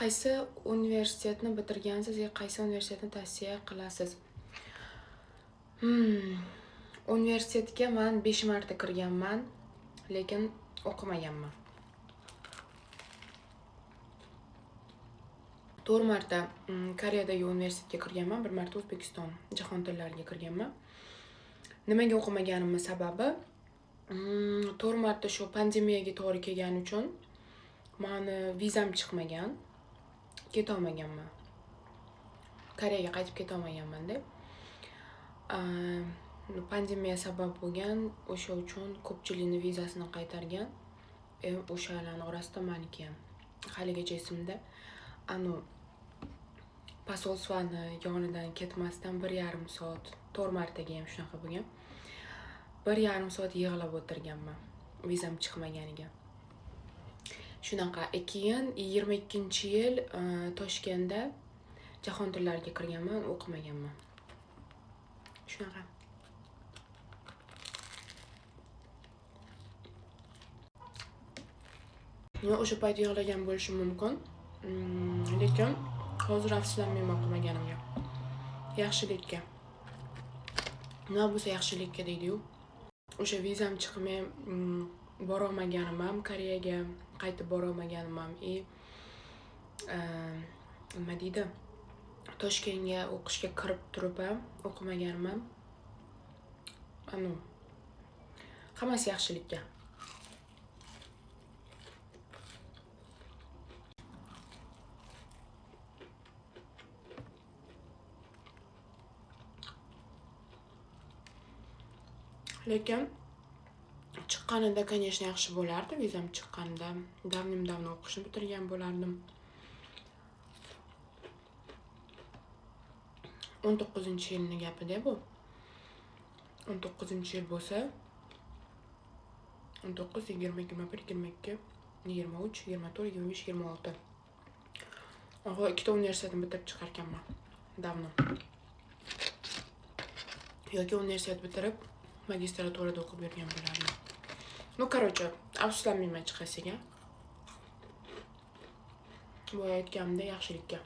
Qaysi universitetni bitirgansiz yoki qaysi universitetni tavsiya qilasiz? Universitetga man 5 marta kirganman, lekin o'qimaganman. 4 marta Koreyadagi universitetga kirganman, 1 marta O'zbekiston jahon tillariga kirganman. Nimaga o'qimaganimni sababi, 4 marta shu pandemiyaga to'g'ri kelgani uchun mani vizam chiqmagan, ketolmaganman. Koreyaga qaytib ketolmaganman-da. Pandemiya sabab bo'lgan, o'sha uchun ko'pchilikni vizasini qaytargan. O'shalarning orasida meniki ham. Haligacha esimda. Anu posolstvani yonidan ketmasdan 1,5 soat, 4 martaga ham shunaqa bo'lgan. 1,5 soat yig'lab o'tirganman vizam chiqmaganiga. Shunaqa. Keyin 22-yil Toshkentda jahon tillariga kirganman, o'qimaganman. Shunaqa. Men o'sha payt yig'lagan bo'lishim mumkin. Lekin hozir afsuslanmayman o'qimaganimga. Yaxshilikka. Nima bo'lsa yaxshilikka deydi-yu. O'sha vizam chiqmay, borolmaganim ham, Koreyaga qaytib borolmaganim ham и nima deydi? Toshkentga o'qishga kirib turib ham o'qimaganim ham, anu hammasi yaxshilikka. Lekin chiqqanida, конечно, yaxshi bo'lardi. Vizam chiqqanida давным-давно o'qishni bitirgan bo'lardim. 19-yilni gapida bu. 19-yil bo'lsa, 19, 20, 21, 22, 23, 24, 25, 26. Oho, ikkita universitetni bitirib chiqarkanman. Давно. Yoki universitet bitirib, magistraturada o'qib yurgan bo'lardim. Ну, короче, afsuslanmayman chiqasiga. Boya aytganimdek yaxshilikka.